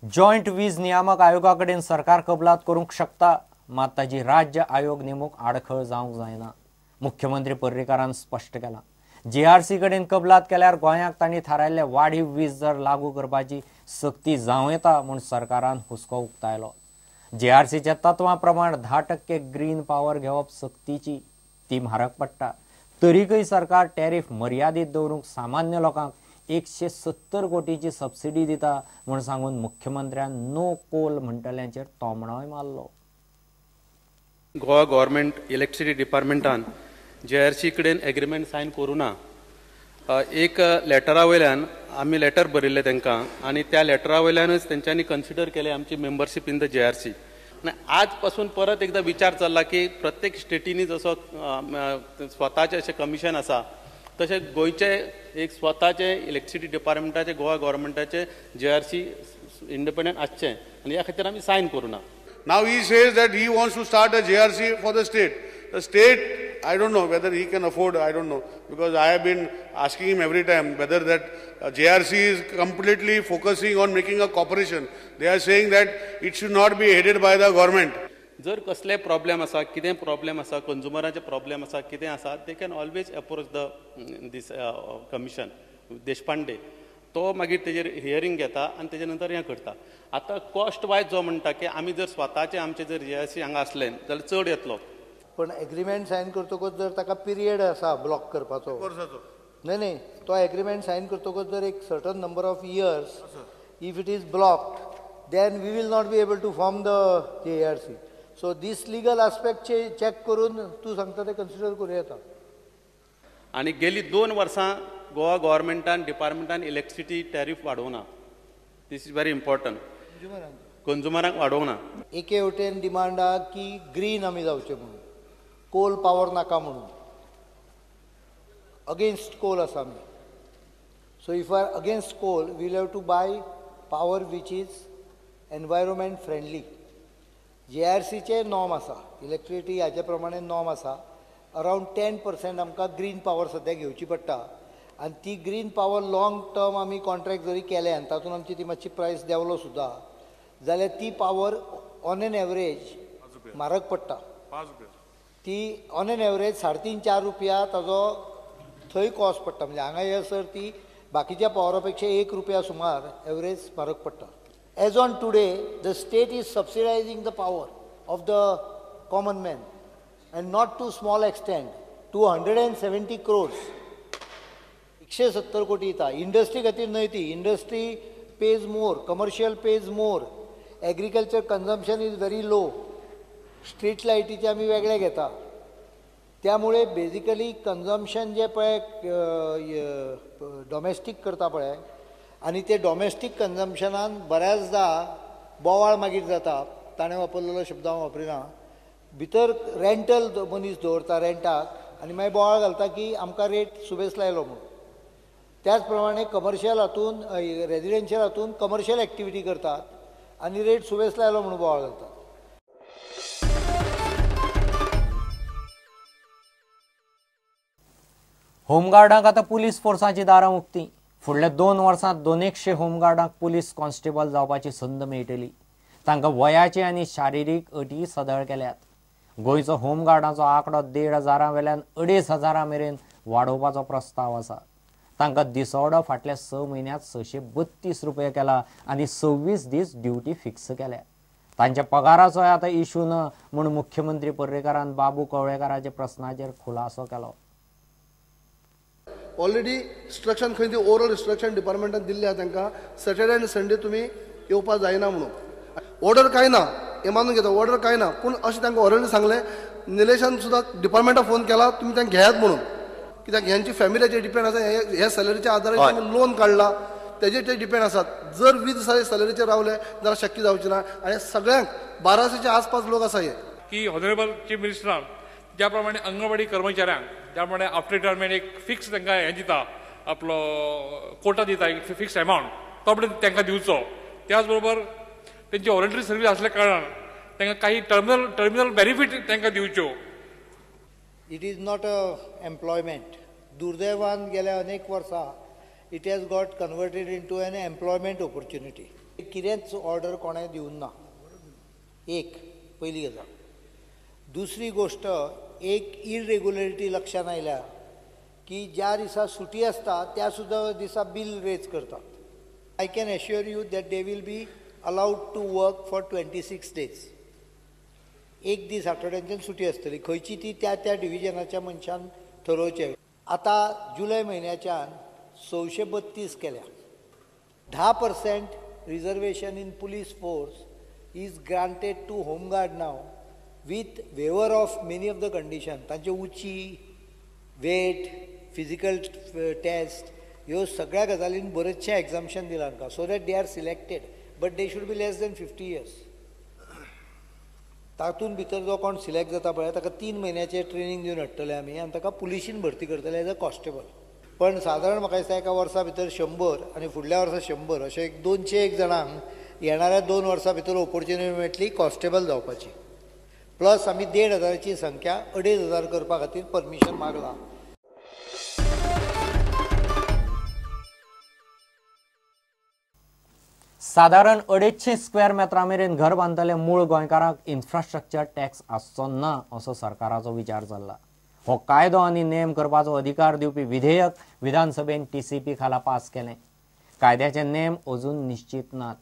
Joint वीज नियामक आयोगा कडेन सरकार कबलात करूंक शकता, मात ताजी राज्य आयोग नेमूंक आडखळ जावंक जायना, मुख्यमंत्री पर्रीकारान स्पश्ट केलां। जीआरसी कडेन कबलात केल्यार गोंयाक तांणी थारायल्ले वाढीव वीज दर लागू करपाची सक्ती जावं येता म्हूण सरकारान हुस्को उक्तायलो। जीआरसीच्या तत्वां प्रमाण 10% ग्रीन पावर घेवप सक्तीची, ती म्हारग पडटा। तरीकय सरकार टॅरिफ मर्यादीत दवरूंक सामान्य लोकांक 170 कोटीची सबसिडी दिता म्हूण सांगून मुख्यमंत्र्यान नो कोल म्हणटल्यांचेर तोमणोय मारलो। गोवा गव्हर्मेंट इलेक्ट्रिसिटी डिपार्टमेंटान जीआरसी कडेन एग्रीमेंट सायन करूं ना। एक लेटरा वयल्यान आमी लेटर बरयल्लें तांकां आनी त्या लेटरा वयल्यानच तेंच्यांनी कन्सिडर केलें आमची मेंबरशीप इन the GRC. आनी आज पासून परत एकदां विचार चल्ला की प्रत्येक स्टेटींनी जसो स्वताचें अशें कमिशन आसा तशें गोंयचें एक स्वताचें इलेक्ट्रिसिटी डिपार्टमेंटाचें गोवा गव्हर्मेंटाचें जीआरसी इंडिपेंडंट आसचें आनी ह्या खातीर आमी सायन करूं ना। Now he says that he wants to start a JRC for the state. The state, I don't know whether he can afford, I don't know, because I have been asking him every time whether that JRC is completely focusing on making a corporation. They are saying that it should not be headed by the government. जर कसले problem आसा, कितें problem आसा, कंज्युमराचे problem आसा, कितें आसा, they can always approach the this commission. Deshpande तो मागीर तेजेर हियरींग घेता आनी तेजे नंतर हें करता। आतां कॉस्ट वायज जो म्हणटा की आमी जर स्वताचे आमचे जर जीआरसी हांगा आसले जाल्यार चड येतलो, पण एग्रीमेंट सायन करतकच जर ताका पिरियड आसा ब्लॉक करपाचो, न्हय न्हय, तो एग्रीमेंट सायन करतकच जर एक certain number of years if it is blocked then we will not be able to form the JRC. So this legal aspect check करून तूं सांगता तें कन्सिडर करूं येता। आनी गेली 2 वर्सां गोवा गव्हर्मेंटान डिपार्टमेंटान इलेक्ट्रिसिटी टॅरिफ वाडोवना। This is very important. कंज्युमरांक वाडोवना। एके वटेन डिमांड आहा की ग्रीन आमी जावचें म्हणून, कोल पावर नाका म्हणून, अगेन्स्ट कोल आसा आमी। So if are against coal we'll have to buy power which is environment friendly. जीआरसीचे norm आसा, इलेक्ट्रिसिटी हाचे प्रमाणे नॉर्म आसा, अरावंड 10% आमकां ग्रीन पावर सद्या घेवची पडटा आनी ती ग्रीन पावर लॉंग टर्म आमी कॉन्ट्रॅक्ट जरी केलें आनी तातूंत आमची ती मातशी प्रायस देंवलो सुद्दां जाल्यार ती पावर ऑन एन एवरेज म्हारग पडटा। ती ऑन एन एवरेज 3.5-4 रुपया ताजो थंय कॉस्ट पडटा, म्हणजे हांगा येसर ती बाकीच्या पावरा पेक्षा 1 रुपया सुमार एवरेज म्हारग पडटा। As on today the state is subsidising the power of the common man and not to small extent, 270 crores, 170 कोटी येता। इंडस्ट्री खातीर न्हय ती, industry pays more, commercial pays more, agriculture consumption is very low, street लायटीचे आमी वेगळे घेता, त्यामुळे बेजिकली कन्जम्पशन जे पळय डॉमेस्टीक करता पळय आनी ते डॉमेस्टीक कन्जम्पशनान बऱ्याचदा बोवाळ मागीर जाता। ताणें वापरलेलो शब्द हांव वापरिना, भितर रेंटल मनीस दवरता रेंटाक आनी मागीर बोवाळ घालता की आमकां रेट सुबेस लायलो म्हणून। त्याच प्रमाणे कमर्शियल हातून रेजिडेन्शियल हातून कमर्शियल एक्टिविटी करतात आनी रेट सुबेस लायलो म्हणून बोवाळ घालतात। होमगार्डांक आतां पुलीस फोर्साची दारां उक्ती। फुडल्या 2 वर्सांत 200 होमगार्डांक पुलीस कॉन्स्टेबल जावपाची संद मेळटली। तांकां वयाची आनी शारिरीक अटी सदळ केल्यात। गोंयचो होमगार्डांचो आंकडो 1,500 वेल्यान 2,500 मेरेन वाडोवपाचो प्रस्ताव आसा। तांकां दिसवडो फाटल्या 6 म्हयन्यांत 632 रुपया केला आनी 26 दीस ड्युटी फिक्स केल्या। तांच्या पगाराचोय आतां इशू ना म्हूण मुख्यमंत्री पर्रीकारान बाबू कवळेकाराच्या प्रस्नाचेर खुलासो केलो। ऑलरेडी इंस्ट्रक्शन खंय ती ओरल इंस्ट्रक्शन डिपार्टमेंटान दिल्ली आसा तांकां, सॅटर्डे आनी संडे तुमी येवपा जायना म्हणून। ऑर्डर कांय ना हें मानून घेता, ऑर्डर कांय ना, पूण अशें तांकां ऑलरेडी सांगलें। निलेशान सुद्दां डिपार्टमेंटाक फोन केला तुमी तांकां घेयात म्हणून, कित्याक ह्यांची फॅमिलीचेर डिपेंड आसा, ह्या सॅलरीच्या आदाराचेर आमी लोन काडला तेजेर ते डिपेंड आसात। जर 20 दिसांनी सॅलरीचेर रावले जाल्यार शक्य जावचें ना। आनी सगळ्यांक 1200च्या आसपास लोक आसा हे की ऑनरेबल चीफ मिनिस्टरान ज्या प्रमाणे अंगणवाडी कर्मचाऱ्यांक ज्या प्रमाणे आफ्टर रिटायरमेंट एक फिक्स तांकां हें दिता, आपलो कोटा दिता, एक फिक्स एमावंट तो पण तांकां दिवचो। त्याच बरोबर तेंची वॉलंटरी सर्वीस आसल्या कारणान तांकां काही टर्मिनल बेनिफीट तांकां दिवच्यो। It is not a employment. दुर्दैवान गेल्या अनेक वर्सां it has got converted into an employment opportunity. कितेंच ऑर्डर कोणें दिवंक ना, एक पयली गजाल. दुसरी गोश्ट, एक इरेग्युलरिटी लक्षांत आयल्या की ज्या दिसा सुटी आसता त्या सुद्दां दिसा बील रेज करतात. I can assure you that they will be allowed to work for 26 days. एक दीस आठवड्यांच्यान सुटी आसतली, खंयची ती त्या त्या डिविजनाच्या मनशान थरोवचें. आतां जुलय म्हयन्याच्यान 632 केल्या. 10% reservation in police force is granted to home guard now with waiver of many of the condition. तांचे उंची, वेट, फिजिकल टेस्ट ह्यो सगळ्या गजालीन बरेचशें एग्जाम्शन दिलां तांकां, so that they are selected, but they should be less than 50 years. तातूंत भितर जो कोण सिलेक्ट जाता पळय ताका 3 म्हयन्याचें ट्रेनींग दिवन हाडटले आमी आनी ताका पुलिशीन भरती करतले एज अ कॉन्स्टेबल. पण सादारण म्हाका दिसता एका वर्सा भितर 100 आनी फुडल्या वर्सा 100 अशें एक 201 जाणांक येणाऱ्या 2 वर्सां भितर ऑपोर्च्युनिटी मेळटली कॉन्स्टेबल जावपाची. प्लस आमी 1500ची संख्या 2500 करपा खातीर परमिशन मागलां. सादारण 250 स्क्वेअर मेत्रां मेरेन घर बांदतले मूळ गोंयकारांक इन्फ्रास्ट्रक्चर टॅक्स आसचो ना असो सरकाराचो विचार चल्ला. हो कायदो आनी नेम करपाचो अधिकार दिवपी विधेयक विधानसभेन TCP खाला पास केलें. कायद्याचे नेम अजून निश्चित नात.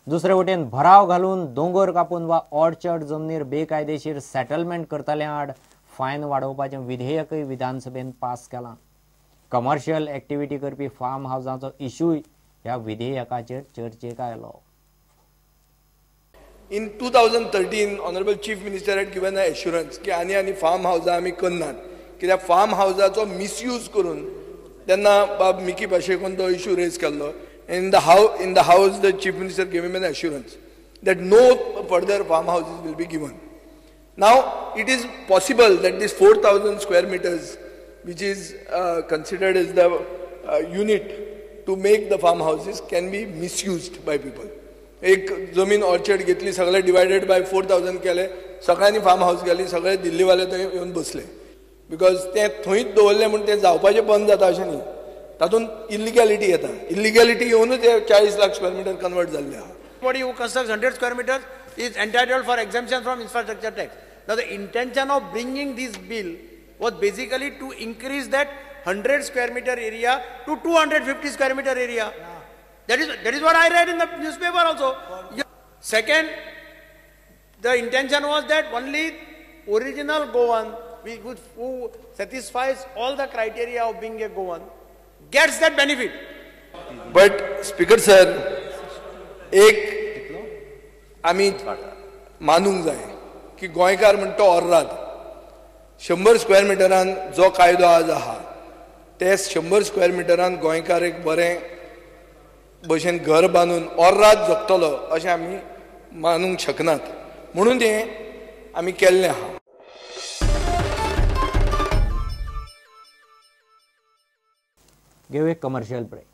दुसरे वटेन भराव घालून दोंगर कापून वा ऑर्चर्ड जमनीर बेकायदेशीर सेटलमेंट करतले आड फायन वाडोवपाचें विधेयकय विधानसभेन पास केलां. कमर्शियल एक्टिविटी करपी फार्म हावजांचो इशूय ह्या विधेयकाचेर चर्चेक आयलो. In 2013, Honorable Chief Minister had given an assurance की आनी आनी फार्म हावजां आमी करनात, कित्याक फार्म हावजाचो मिसयूज करून तेन्ना बाब मिकी पाशेकोन तो इशू रेज केल्लो. In the house the Chief Minister gave him an assurance that no further farm houses will be given. Now it is possible that this 4,000 square meters, which is considered as the unit to make the farm houses, can be misused by people. एक जमीन orchard घेतली, सगळे divided by 4,000 केले, सगळ्यांनी farm house घाली, सगळे दिल्लीवाले थंय येवन बसले, because ते थंयच दवरले म्हूण ते जावपाचें बंद जाता अशें न्ही, तातूंत इलिगॅलिटी येता. इलिगॅलिटी येवनूच ते 40 लाख स्क्वेअर मिटर कन्वर्ट जाल्ले आहा. Anybody who constructs 100 square meters is entitled for exemption from infrastructure tax. Now the intention of bringing this bill was basically to increase that 100 square meter area to 250 square meter area. Yeah. That is what I read in the newspaper also. Yeah. Second, the intention was that only original Goan, who satisfies all the criteria of being a Goan, gets that benefit. But Speaker sir, एक आमी मानूंक जाय की गोंयकार म्हणटा ऑर्राद 100 square मिटरान जो कायदो आज आहा ते 100 स्क्वेअर मिटरान गोंयकार एक बरें भशेन घर बांदून ऑर्राद जगतलो अशें आमी मानूंक शकनात, म्हणून तें आमी केल्लें आहा. घेवया कमर्शियल ब्रेक.